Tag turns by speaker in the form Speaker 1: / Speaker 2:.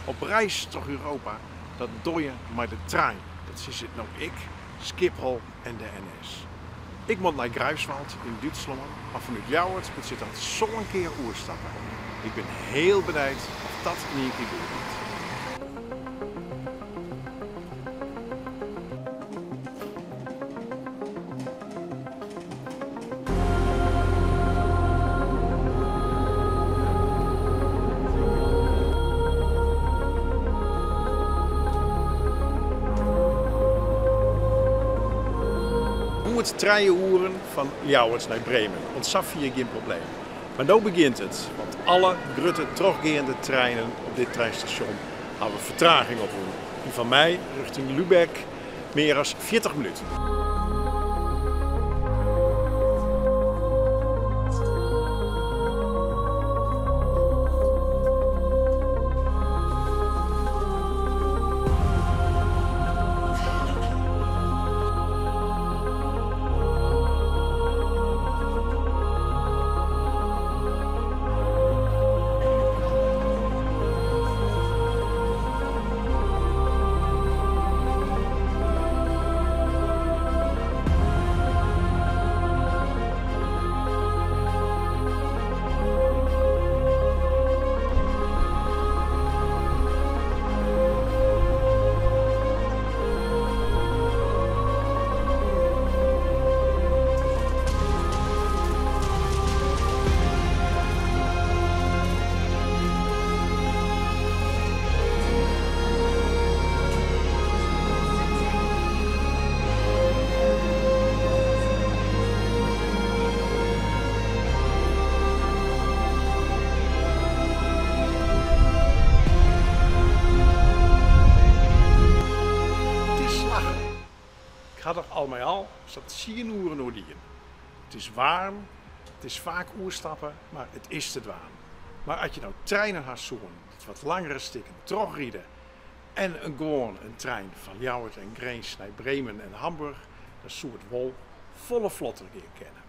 Speaker 1: Op reis troch Europa, dat dogge je mei de trein. Dat sizze no ek Skiphol en de NS. Ik moat nei Greifswald yn Dútslân, mar fanút Ljouwert betsjut dat sân kear oerstappe. Ik bin hiel benijd oft dat yn ien kear goed giet. Goed trije oeren fan Ljouwert nei Bremen, oant safier gjin probleem. Mar no begjint it, want alle grutte trochgeande treinen op dit treinstasjon hawwe fertraging oprûn. Dy fan my rjochting Lübeck mear as 40 minuten. It is slagge. Ik ha der al mei al sa'n tsien oeren oer dien. It is waarm, it is faak oerstappe, mar it is te dwaan. Mar as je no treinen ha soenen dy't wat langere stikken trochride en in gewoan in trein fan Ljouwert en Grins nei Bremen en Hamburg, dan soe it wol folle flotter gean kinne.